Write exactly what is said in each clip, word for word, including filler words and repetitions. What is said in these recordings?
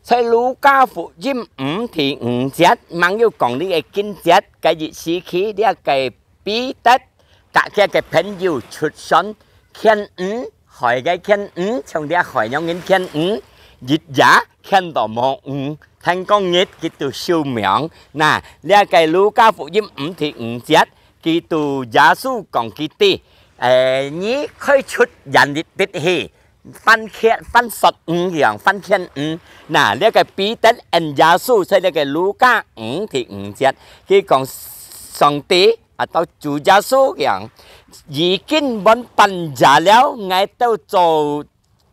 在路加福音五第五節，吂有講這个經節，个意思係這个彼得佮厥个朋友出船，牽魚，海个牽魚，像這海樣形牽魚，一夜牽到無魚，天光日佢就收網。那，這个路加福音五第五節，佢對耶穌講佢知，誒，你開出遠一滴去， 翻牽，翻索魚樣，翻牽魚。那，這个彼得應耶穌在這个路加五第五節，佢講上帝啊，到主耶穌樣，已經滿半夜了，𠊎兜做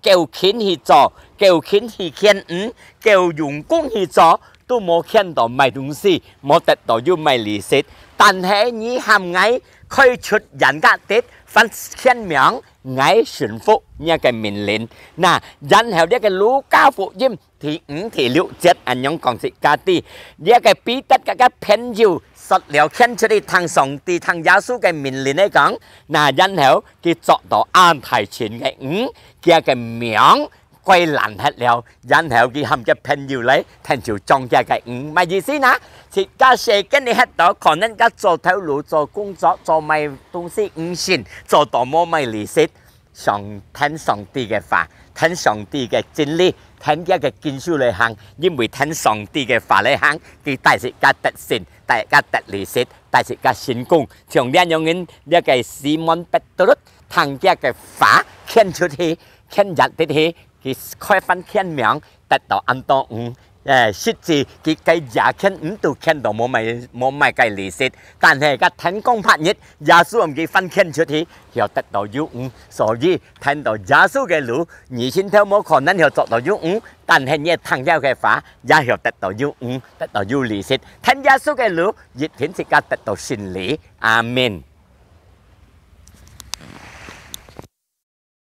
夠勤去做，夠勤去牽魚，夠用功去做，都無牽到麼个東西，無得到有麼个利息。但係你喊𠊎開出遠个滴，翻牽網， 𠊎順服若个命令。那，然後這个路加福音第五、第六節恁樣講自家知，這个彼得个个朋友說了牽出去聽上帝、聽耶穌个命令个講，那，然後佢做到恁大群个魚，厥个網 該爛忒了，然後佢喊厥朋友來，𢯭手裝厥个魚，麼意思呢？自家世間裡歇到，可能自家做頭路、做工作、做麼个東西毋順，做到無麼个利息，上，聽上帝个話，聽上帝个真理，聽厥个經書來行，因為聽上帝个話來行，佢帶自家得勝，帶自家得利息，帶自家成功。像這樣人，這个西門彼得，聽厥个話，牽出去，牽入得去， 佢開翻牽網，得到恁多魚。誒，實際佢該夜牽魚都牽到無麼个，無麼个利息，但係該天光白日，耶穌喊佢翻牽出去，曉得到有魚。所以，聽到耶穌个路，你心頭無可能曉做到有魚，但係你聽曉个話，也曉得到有魚，得到有利息。聽耶穌个路，一定自家得到勝利。阿們。